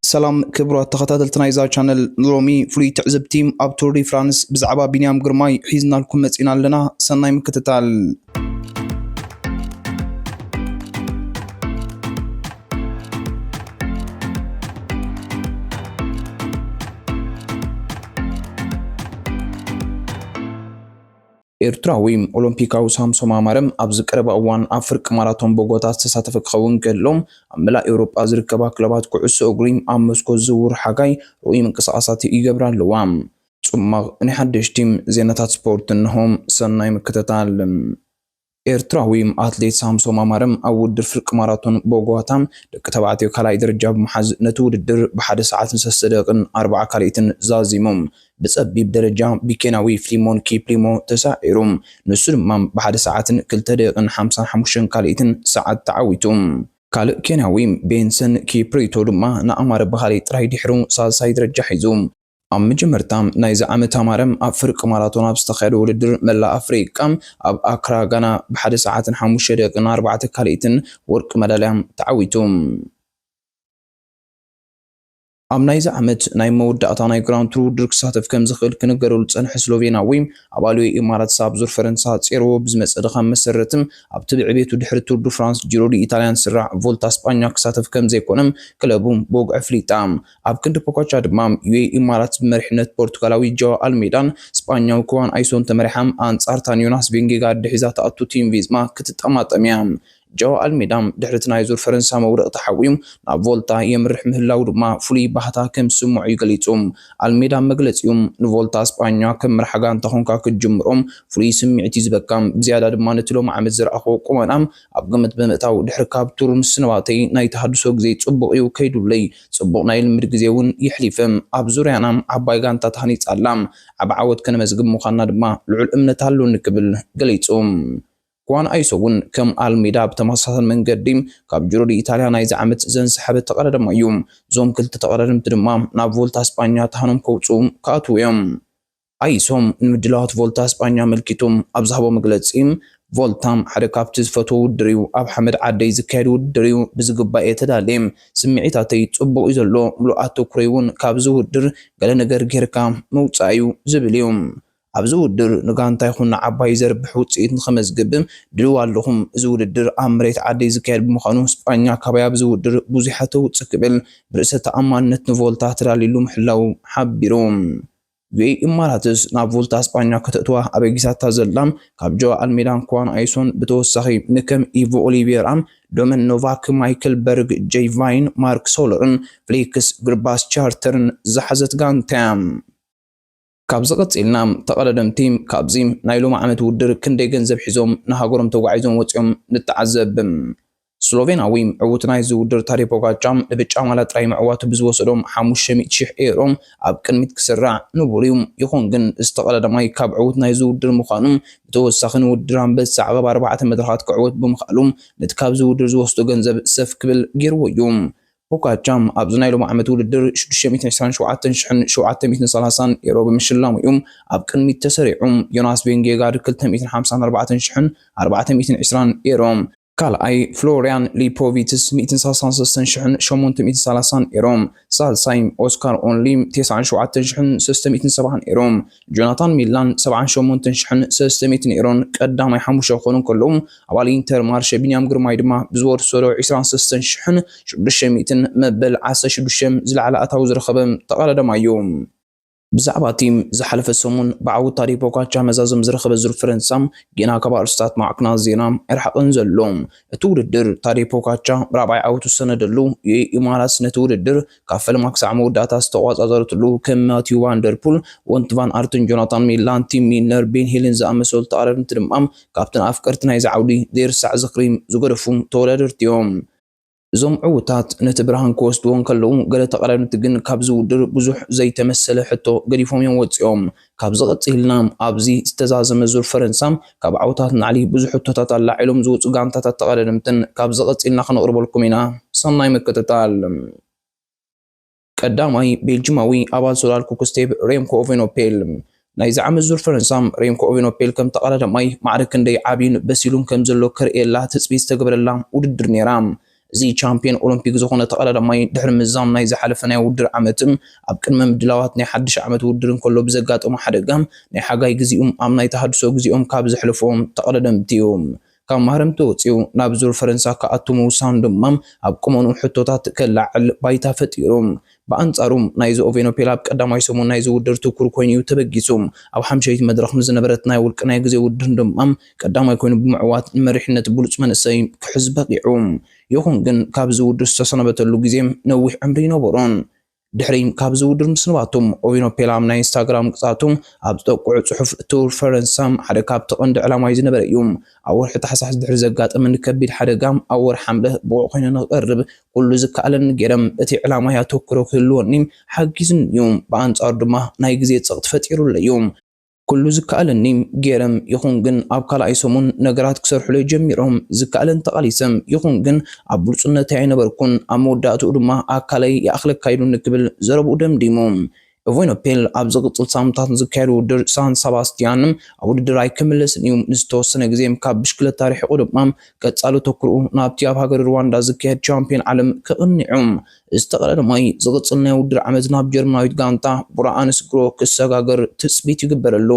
ሰላም ክቡራት ተኸታተልቲ ናይዛ ቻነል፣ ሎሚ ፍሉይ ትዕዝብቲ ኣብ ቱር ዲ ፍራንስ ብዛዕባ ቢንያም ግርማይ ሒዝናልኩም መጺና ኣለና። ሰናይ ምክትታል። ኤርትራዊ ኦሎምፒካዊ ሳምሶም ኣማረ ኣብዚ ቀረባ እዋን ኣብ ፍርቂ ማራቶን ቦጎታ ዝተሳተፈ ክኸውን ከሎ፣ ኣብ መላእ ኤውሮጳ ዝርከባ ክለባት ኩዕሶ እግሪ ኣብ መስኮት ዝውውር ሓጋይ ርኡይ ምንቅስቓሳት ይገብራ ኣለዋ። ጽማቕ ናይ ሓደሽቲ ዜናታት ስፖርት እንሆ። ሰናይ ምክትታል። ኤርትራዊ ኣትሌት ሳምሶም ኣማረ ኣብ ውድድር ፍርቂ ማራቶን ቦጎታ ደቂ ተባዕትዮ ካልኣይ ደረጃ ብምሓዝ ነቲ ውድድር ብሓደ ሰዓትን ሰለስተ ደቂቕን ኣርብዓ ካልኢትን ዛዚሙ። ብጸቢብ ደረጃ ብኬንያዊ ፊሊሞን ኪፕሊሞ ተሳዒሩ። ንሱ ድማ ብሓደ ሰዓትን ክልተ ደቂቕን ሓምሳን ሓሙሽተን ካልኢትን ሰዓት ተዓዊቱ። ካልእ ኬንያዊ ቤንሰን ኪፕሪቶ ድማ ንኣማረ ብኻልእ ጥራይ ድሕሩ ሳልሳይ ደረጃ ሒዙ። ኣብ መጀመርታ ናይዚ ዓመት ኣማረ ኣብ ፍርቂ ማራቶን ኣብ ዝተኻየደ ውድድር መላእ ኣፍሪቃ ኣብ ኣክራ ጋና ብሓደ ሰዓትን ሓሙሽተ ደቂቕን ኣርባዕተ ካልኢትን ወርቂ መዳልያ ተዓዊቱ። ኣብ ናይዚ ዓመት ናይ መወዳእታ ናይ ግራንድ ቱር ውድድር ክሳተፍ ከም ዝኽእል ክንገረሉ ዝጸንሐ ስሎቬናዊ፣ ኣባል ዩ ኤ ኢ ኢማራትስ ኣብ ዙር ፈረንሳ ጼርዎ ብዝመጸ ድኻም መሰረት ኣብቲ ብዕቤቱ ድሕሪ ቱር ዱ ፍራንስ ጂሮ ዲ ኢታልያን ዝስራዕ ቮልታ ስጳኛ ክሳተፍ ከም ዘይኮነ ክለቡ ብወግዒ ኣፍሊጣ። ኣብ ክንዲ ፖጋቻ ድማ ዩ ኤ ኢ ኢማራትስ ብመሪሕነት ፖርቱጋላዊ ጃዋ ኣልሜዳን ስጳኛዊ ክዋን ኣይሶን ተመሪሓ ኣንጻር ታን ዮናስ ቬንጌጋርድ ሒዛ ትኣቱ ቲም ቪዝማ ክትጠማጠም እያ። ጃዋ ኣልሜዳ ድሕሪ እቲ ናይ ዙር ፈረንሳ መውደቕ ተሓውዩ ናብ ቮልታ የምርሕ ምህላው ድማ ፍሉይ ባህታ ከም ዝስምዖ እዩ ገሊጹ። ኣልሜዳ ኣብ መግለጺኡ፣ ንቮልታ ስጳኛ ከም መርሓ ጋንታ ኮንካ ክትጅምሮ ፍሉይ ስምዒት እዩ ዝበካ። ብዝያዳ ድማ ነቲ ሎሚ ዓመት ዝረኣኽዎ ቁመና ኣብ ግምት ብምእታው፣ ድሕሪ ካብ ቱር ምስንባተይ ናይ ተሃድሶ ግዜ ጽቡቕ እዩ ከይዱለይ። ጽቡቕ ናይ ልምድ ግዜ እውን የሕሊፈ። ኣብ ዙርያና ዓባይ ጋንታ ተሃኒጻ ኣላ። ዓቢ ዓወት ከነመዝግብ ምዃንና ድማ ልዑል እምነት ኣሎኒ ክብል ገሊጹ። ክዋን ኣይሶ እውን ከም ኣልሜዳ ብተመሳሳሊ መንገዲ ካብ ጁሮ ዲ ኢታልያ ናይዚ ዓመት ዘንሰሓበ ተቐዳዳማይ እዩ። እዞም ክልተ ተቐዳደምቲ ድማ ናብ ቮልታ ስጳኛ ተሃኖም ከውፅኡ ክኣትዉ እዮም። ኣይሶ ንምድላዋት ቮልታ ስጳኛ ኣመልኪቱ ኣብ ዝሃቦ መግለፂ፣ ቮልታ ሓደ ካብቲ ዝፈትዎ ውድድር እዩ። ኣብ ሓመድ ዓደይ ዝካየድ ውድድር እዩ። ብዝግባእ እየ ተዳልየ። ስምዒታተይ ፅቡቕ እዩ ዘሎ። ምሉእ ኣተኩሮይ እውን ካብዚ ውድድር ገለ ነገር ጌርካ ምውፃእ እዩ ዝብል እዩ። ኣብዚ ውድድር ንጋንታ ይኹን ንዓባይ ዘርብሕ ውፅኢት ንኸመዝግብ ድልው ኣለኹ። እዚ ውድድር ኣብ መሬት ዓደይ ዝካየድ ብምዃኑ፣ ስጳኛ ካባይ ኣብዚ ውድድር ብዙሕ እያ ተውፅእ ክብል ብርእሰ ተኣማንነት ንቮልታ ተዳልዩሉ ምሕላው ሓቢሩ። ዩ ኤ ኢ ኢማራትስ ናብ ቮልታ ስጳኛ ከተእትዋ ኣበጊሳታ ዘላ፣ ካብ ጆ ኣልሜዳን ክዋን ኣይሶን ብተወሳኺ ንከም ኢቮ ኦሊቬራ፣ ዶመን ኖቫክ፣ ማይክል በርግ፣ ጄይ ቫይን፣ ማርክ ሶለርን ፍሊክስ ግርባስ ቻርተርን ዝሓዘት ጋንታ እያ። ካብዚ ቀጺልና፣ ተቐዳደምቲ ካብዚ ናይ ሎሚ ዓመት ውድድር ክንደይ ገንዘብ ሒዞም ንሃገሮም ተጓዒዞም ወጺኦም ንተዓዘብ። ስሎቬናዊ ዕዉት ናይዚ ውድድር ታዴ ፖጋቻ ንብጫ ማልያ ጥራይ ምዕዋቱ ብዝወሰዶም ሓሙሽተ ሚእቲ ሽሕ ኤሮ ኣብ ቅድሚት ክስራዕ ንቡር እዩ። ይኹን ግን፣ እዚ ተቐዳዳማይ ካብ ዕዉት ናይዚ ውድድር ምዃኑ ብተወሳኺ፣ ንውድድር ኣንበሳ ዓቐብ ኣርባዕተ መድረኻት ክዕወት ብምኽኣሉ፣ ነቲ ካብዚ ውድድር ዝወስዶ ገንዘብ ሰፍ ክብል ገይርዎ እዩ። ፖጋቻ ኣብዚ ናይ ሎሚ ዓመት ውድድር ሽዱሽተ ሚእትን ዕስራን ሸውዓተን ሽሕን ሸውዓተ ሚእትን ሰላሳን ኤሮ ብምሽላሙ እዩ ኣብ ቅድሚት ተሰሪዑ። ዮናስ ቬንጌጋርድ ክልተ ሚእትን ሓምሳን ኣርባዕተን ሽሕን ኣርባዕተ ሚእትን ዕስራን ኤሮ። ካልኣይ ፍሎርያን ሊፖቪትስ ሚእትን ሰላሳን ሰለስተን ሽሕን ሸሞንተ ሚእትን ሰላሳን ኤሮ። ሳልሳይ ኦስካር ኦንሊ ተስዓን ሸውዓተን ሽሕን ሰለስተ ሚእትን ሰብዓን ኤሮ። ጆናታን ሚላን ሰብዓን ሸሞንተን ሽሕን ሰለስተ ሚእትን ኤሮን ቀዳማይ ሓሙሽተ ክኾኑ እንከለዉ፣ ኣባል ኢንተር ማርሸ ቢንያም ግርማይ ድማ ብዝወሰዶ ዕስራን ሰለስተን ሽሕን ሽዱሽተ ሚእትን መበል ዓሰርተ ሽዱሽተ ዝለዓለ ኣታዊ ዝረኸበ ተቐዳዳማይ እዩ። ብዛዕባ እቲ ዝሓለፈ ሰሙን ብዓውታ ዲፖ ካቻ መዛዘም ዝረኸበ ዙር ፈረንሳ ጌና ካብ ኣርእስታት ማዕክናት ዜና ኣይረሓቐን ዘሎ። እቲ ውድድር ታዴ ፖጋቻ ራብዓይ ዓወቱ ዝሰነደሉ፣ ዩ ኤ ኢ ኢማራትስ ነቲ ውድድር ካብ ፈለማ ክሳዕ መወዳእታ ዝተቖጻጸረትሉ፣ ከም ማቲዩ ቫን ደር ፑል፣ ወንት ቫን ኣርትን ጆናታን ሚላን፣ ቲም ሚልነር፣ ቤን ሂልን ዝኣመሰሉ ተቐዳደምቲ ድማ ካብተን ኣፍቀርቲ ናይዚ ዓውዲ ዘይርሳዕ ዝኽሪ ዝገደፉ ተወዳደርቲ እዮም። እዞም ዕዉታት ነቲ ብርሃን ክወስድዎ እንከለዉ፣ ገለ ተቐዳደምቲ ግን ካብዚ ውድድር ብዙሕ ዘይተመሰለ ሕቶ ገዲፎም እዮም ወጺኦም። ካብዚ ቀጺልና፣ ኣብዚ ዝተዛዘመ ዙር ፈረንሳ ካብ ዓወታት ንላዕሊ ብዙሕ ሕቶታት ኣላዒሎም ዝወጹ ጋንታታት ተቐዳደምትን ካብዚ ቀጺልና ክነቕርበልኩም ኢና። ሰናይ ምክትታል። ቀዳማይ ቤልጂማዊ ኣባል ሶላል ኩክስቴፕ ሬምኮ ኦቬኖፔል ናይዚ ዓመት ዙር ፈረንሳ ሬምኮ ኦቬኖፔል ከም ተቐዳዳማይ ማዕረ ክንደይ ዓብዩን በሲሉን ከም ዘሎ ከርእየላ ትጽቢት ዝተገበረላ ውድድር ነይራ። እዚ ቻምፒዮን ኦሎምፒክ ዝኾነ ተቐዳዳማይ ድሕሪ ምዝዛም ናይ ዝሓለፈ ናይ ውድድር ዓመትን ኣብ ቅድመ ምድላዋት ናይ ሓድሽ ዓመት ውድድር እንከሎ ብዘጋጠሞ ሓደጋ ናይ ሓጋይ ግዜኡም ኣብ ናይ ተሃድሶ ግዜኦም ካብ ዘሕልፍዎም ተቐዳደምቲ እዩ። ካብ ማህረምቲ ወፂኡ ናብ ዙር ፈረንሳ ክኣቱ ምውሳኑ ድማ ኣብ ቁመንኡ ሕቶታት ከላዕል ባይታ ፈጢሩ። ብኣንጻሩ ናይዚ ኦቬኖፔል ኣብ ቀዳማይ ሰሙን ናይዚ ውድድር ትኩር ኮይኑ እዩ ተበጊሱ። ኣብ ሓምሸይቲ መድረኽ ንዝነበረት ናይ ውልቂ ናይ ግዜ ውድድር ድማ ቀዳማይ ኮይኑ ብምዕዋት ንመሪሕነት ብሉጽ መንእሰይ ክሕዝ በቂዑ። ይኹን ግን ካብዚ ውድድር ዝተሰናበተሉ ግዜ ነዊሕ ዕምሪ ይነበሮን። ድሕሪ ካብዚ ውድድር ምስንባቱ ኦቬኖፔል ኣብ ናይ ኢንስታግራም ቅጻቱ ኣብ ዝጠቅዑ ጽሑፍ ቱር ፈረንሳ ሓደ ካብቲ ቀንዲ ዕላማይ ዝነበረ እዩ። ኣብ ወርሒ ታሕሳስ ድሕሪ ዘጋጠመኒ ከቢድ ሓደጋ ኣብ ወርሒ ሓምለ ብቑዕ ኮይነ ንክቐርብ ኩሉ ዝከኣለኒ ገይረ እቲ ዕላማይ ኣተኩሮ ክህልወኒ ሓጊዙኒ እዩ። ብኣንጻሩ ድማ ናይ ግዜ ጸቕጢ ፈጢሩለይ እዩ። ኩሉ ዝከኣለኒ ገይረ ይኹን ግን ኣብ ካልኣይ ሰሙን ነገራት ክሰርሑለይ ጀሚሮም። ዝከኣለን ተቓሊሰ ይኹን ግን ኣብ ብሉጽነተይ ኣይነበርኩን። ኣብ መወዳእትኡ ድማ ኣካለይ ይኣኽለካ ኢሉኒ ክብል ዘረብኡ ደምዲሙ። ኦቬኖፔል ኣብ ዝቕጽል ሳምንታት ንዝካየድ ውድድር ሳን ሰባስቲያን ኣብ ውድድር ኣይክምለስን እዩ። ንዝተወሰነ ግዜ ካብ ብሽክለታ ርሒቑ ድማ ቀጻሊ ተኩርኡ ናብቲ ኣብ ሃገር ሩዋንዳ ዝካየድ ቻምፒዮን ዓለም ከቕንዕ እዩ። እዚ ተቐዳዳማይ ዝቕጽል ናይ ውድድር ዓመት ናብ ጀርመናዊት ጋንታ ቡራ ኣንስግሮ ክሰጋገር ትጽቢት ይግበረሉ።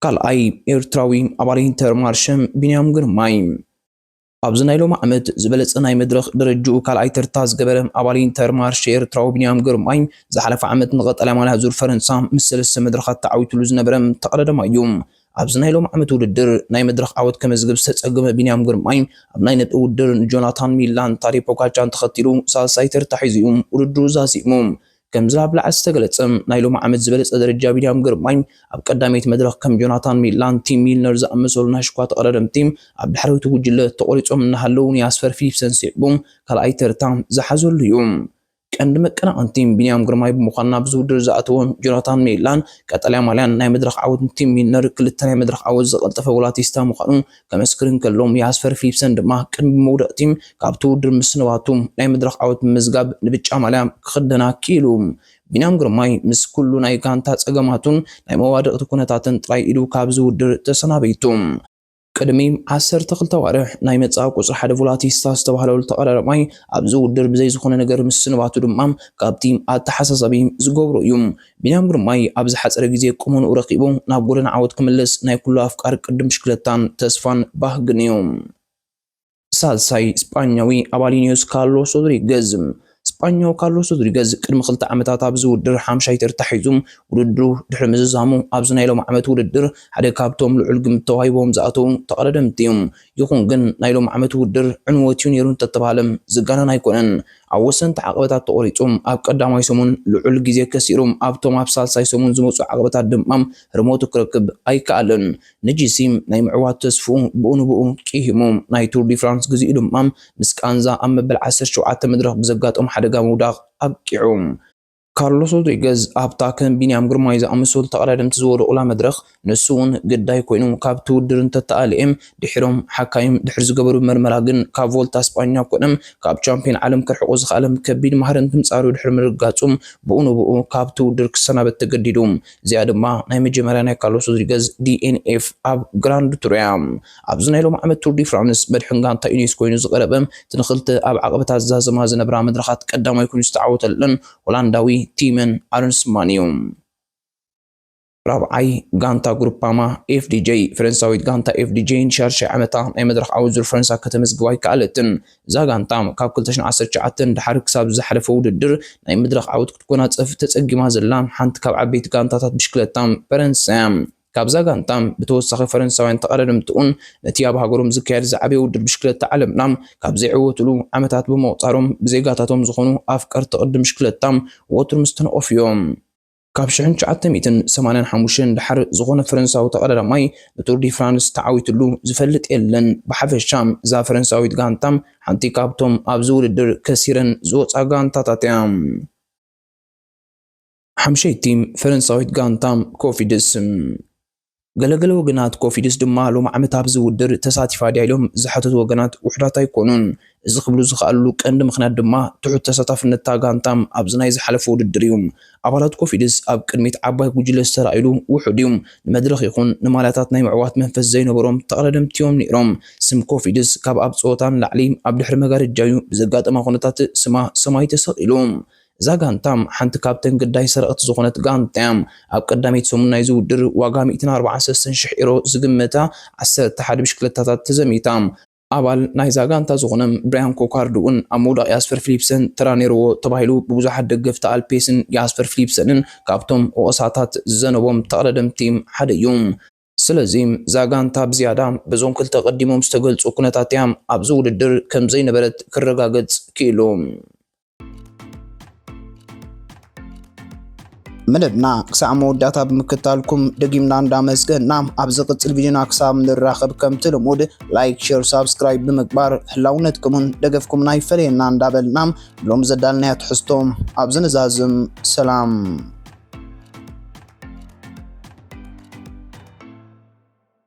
ካልኣይ ኤርትራዊ ኣባል ኢንተርማርሸ ቢንያም ግርማይ። ኣብዚ ናይ ሎሚ ዓመት ዝበለጸ ናይ መድረኽ ደረጅኡ ካልኣይ ተርታ ዝገበረ ኣባል ኢንተርማርሸ ኤርትራዊ ቢንያም ግርማይ ዝሓለፈ ዓመት ንቐጠልያ ማልያ ዙር ፈረንሳ ምስ ሰለስተ መድረኻት ተዓዊትሉ ዝነበረ ተቐዳዳማይ እዩ። ኣብዚ ናይ ሎሚ ዓመት ውድድር ናይ መድረኽ ዓወት ከመዝግብ ዝተጸገመ ቢንያም ግርማይ ኣብ ናይ ነጥቢ ውድድር ንጆናታን ሚላን ታዴ ፖጋቻን ተኸቲሉ ሳልሳይ ተርታ ሒዙ እዩ ውድድሩ ዛዚሙ። ከምዚ ኣብ ላዕሊ ዝተገለጸ ናይ ሎሚ ዓመት ዝበለጸ ደረጃ ቢንያም ግርማይ ኣብ ቀዳመይቲ መድረኽ ከም ጆናታን ሚላን ቲም ሚልነር ዝኣመሰሉ ናይ ሽኳ ተቐዳደምቲ ኣብ ዳሕረዎይቲ ጉጅለ ተቖሪጾም እናሃለዉ ንያስፐር ፊሊፕሰን ስዒቡ ካልኣይ ተርታ ዝሓዘሉ እዩ። ቀንዲ መቀናቐንቲ ቢንያም ግርማይ ብምዃን ናብዚ ውድድር ዝኣተወ ጆናታን ሚላን ቀጠልያ ማልያን ናይ መድረኽ ዓወት ቲም ሚልነር ክልተ ናይ መድረኽ ዓወት ዝቐልጠፈ ቮላቲስታ ምዃኑ ከመስክር እንከሎ ያስፐር ፊሊፕሰን ድማ ቅድሚ መውደቕቲ ካብቲ ውድድር ምስንባቱ ናይ መድረኽ ዓወት ብምምዝጋብ ንብጫ ማልያ ክኽደና ክኢሉ። ቢንያም ግርማይ ምስ ኩሉ ናይ ጋንታ ጸገማቱን ናይ መዋድቕቲ ኩነታትን ጥራይ ኢዱ ካብዚ ውድድር ተሰናቢቱ። ቅድሚ ዓሰርተ ክልተ ኣዋርሕ ናይ መጻኢ ቁጽሪ ሓደ ቮላቲስታ ዝተባህለሉ ተቐዳዳማይ ኣብዚ ውድድር ብዘይ ዝኾነ ነገር ምስንባቱ ድማ ካብቲ ኣተሓሳሳቢ ዝገብሮ እዩ። ቢንያም ግርማይ ኣብ ዝሓጸረ ግዜ ቁመንኡ ረኺቡ ናብ ጎደና ዓወት ክምለስ ናይ ኩሉ ኣፍቃሪ ቅድም ብሽክለታን ተስፋን ባህግን እዩ። ሳልሳይ ስጳኛዊ ኣባሊኒዮስ ካርሎስ ሮድሪገዝ። ስጳኛዊ ካርሎስ ሮድሪገዝ ቅድሚ ክልተ ዓመታት ኣብዚ ውድድር ሓምሻይ ተርታ ሒዙ ውድድሩ ድሕሪ ምዝዛሙ ኣብዚ ናይ ሎም ዓመት ውድድር ሓደ ካብቶም ልዑል ግምት ተዋሂቦም ዝኣተዉ ተቐዳደምቲ እዩ። ይኹን ግን ናይ ሎም ዓመት ውድድር ዕንወት እዩ ነይሩ እንተተባህለ ዝጋነን ኣይኮነን። ኣብ ወሰንቲ ዓቐበታት ተቖሪጹ ኣብ ቀዳማይ ሰሙን ልዑል ግዜ ከሲሩ ኣብቶም ኣብ ሳልሳይ ሰሙን ዝመጹ ዓቐበታት ድማ ህርመቱ ክረክብ ኣይከኣለን። ንጂሲ ናይ ምዕዋት ተስፍኡ ብኡ ንብኡ ቂሂሙ፣ ናይ ቱር ዲ ፍራንስ ግዜኡ ድማ ምስ ቃንዛ ኣብ መበል ዓሰርተ ሸውዓተ መድረኽ ብዘጋጠሞ ሓደጋ ምውዳቕ ኣብቂዑ። ካርሎስ ሮድሪገዝ ኣብታ ከም ቢንያም ግርማይ ዝኣመሰሉ ተቐዳደምቲ ዝወደቑላ መድረኽ ንሱ እውን ግዳይ ኮይኑ ካብቲ ውድድር እንተተኣልየ፣ ድሒሮም ሓካይም ድሕሪ ዝገበሩ መርመራ ግን ካብ ቮልታ ስጳኛ ኮነ ካብ ቻምፒዮን ዓለም ክርሕቆ ዝኸኣለ ከቢድ ማህረምቲ ምጻሩ ድሕሪ ምርጋጹ ብኡ ንብኡ ካብቲ ውድድር ክሰናበት ተገዲዱ። እዚኣ ድማ ናይ መጀመርያ ናይ ካርሎስ ሮድሪገዝ ዲ ኤን ኤፍ ኣብ ግራንድ ቱር እያ። ኣብዚ ናይ ሎም ዓመት ቱር ዲ ፍራንስ መድሕን ጋንታ ኢኒዮስ ኮይኑ ዝቐረበ እቲ ንክልተ ኣብ ዓቐበታት ዝዛዘማ ዝነብራ መድረኻት ቀዳማይ ኮይኑ ዝተዓወተለን ሆላንዳዊ ቲመን ኣረንስማን እዩ። ራብዓይ ጋንታ ግሩፓማ ኤፍ ዲ ጄ። ፈረንሳዊት ጋንታ ኤፍ ዲ ጄ ንሻድሻይ ዓመታ ናይ መድረኽ ዓወት ዙር ፈረንሳ ከተመዝግብ ኣይከኣለትን። እዛ ጋንታ ካብ ክልተ ሽሕን ዓሰርተ ትሽዓተን ድሓር ክሳብ ዝሓለፈ ውድድር ናይ መድረኽ ዓወት ክትጎናጸፍ ተጸጊማ ዘላ ሓንቲ ካብ ዓበይቲ ጋንታታት ብሽክለታ ፈረንሳ እያ። ካብዛ ጋንታ ብተወሳኺ ፈረንሳውያን ተቐዳደምትኡን ነቲ ኣብ ሃገሮም ዝካየድ ዝዓበየ ውድድር ብሽክለታ ዓለምና ካብ ዘይዕወትሉ ዓመታት ብምቑጻሮም ብዜጋታቶም ዝኾኑ ኣፍቀርቲ ቅድም ብሽክለታ ወትሩ ምስተነቐፉ እዮም። ካብ ሽሕን ትሽዓተ ሚእትን ሰማንያን ሓሙሽተን ድሓር ዝኾነ ፈረንሳዊ ተቐዳዳማይ ንቱር ዲ ፍራንስ ተዓዊትሉ ዝፈልጥ የለን። ብሓፈሻ እዛ ፈረንሳዊት ጋንታ ሓንቲ ካብቶም ኣብዚ ውድድር ከሲረን ዝወጻ ጋንታታት እያ። ሓምሸይቲ ፈረንሳዊት ጋንታ ኮፊድስ። ገለገለ ወገናት ኮፊድስ ድማ ሎም ዓመት ኣብዚ ውድድር ተሳቲፋ ድያ ኢሎም ዝሓተቱ ወገናት ውሕዳት ኣይኮኑን። እዚ ክብሉ ዝኸኣሉ ቀንዲ ምኽንያት ድማ ትሑት ተሳታፍነታ ጋንታ ኣብዚ ናይ ዝሓለፈ ውድድር እዩ። ኣባላት ኮፊድስ ኣብ ቅድሚት ዓባይ ጉጅለ ዝተራእይሉ ውሑድ እዩ። ንመድረኽ ይኹን ንማልያታት ናይ ምዕዋት መንፈስ ዘይነበሮም ተቐዳደምቲ እዮም ነይሮም። ስም ኮፊድስ ካብ ኣብ ጸወታ ንላዕሊ ኣብ ድሕሪ መጋረጃ እዩ ብዘጋጠማ ኩነታት ስማ ሰማይ ተሰቒሉ። እዛ ጋንታ ሓንቲ ካብተን ግዳይ ሰረቕቲ ዝኾነት ጋንታ እያ። ኣብ ቀዳመይቲ ሰሙን ናይዚ ውድድር ዋጋ ሚእትን ኣርባዓን ሰለስተን ሽሕ ኤሮ ዝግመታ ዓሰርተ ሓደ ብሽክለታታት ተዘሚታ። ኣባል ናይዛ ጋንታ ዝኾነ ብራያን ኮካርድ እውን ኣብ ምውዳቕ ያስፐር ፊሊፕሰን ተራ ነይርዎ ተባሂሉ ብብዙሓት ደገፍቲ ኣልፔስን ያስፐር ፊሊፕሰንን ካብቶም ወቐሳታት ዝዘነቦም ተቐዳደምቲ ሓደ እዩ። ስለዚ እዛ ጋንታ ብዝያዳ በዞም ክልተ ቀዲሞም ዝተገልጹ ኩነታት እያ ኣብዚ ውድድር ከም ዘይነበረት ክረጋገጽ ክኢሉ። መደብና ክሳዕ መወዳእታ ብምክታልኩም ደጊምና እንዳመስገና፣ ኣብ ዝቕጽል ቪድዮና ክሳብ ንራኸብ ከምቲ ልሙድ ላይክ፣ ሼር፣ ሳብስክራይብ ብምግባር ህላውነትኩምን ደገፍኩምን ኣይፈለየና እንዳበልና ሎም ዘዳልናዮ ትሕዝቶ ኣብዚ ንዛዝም። ሰላም።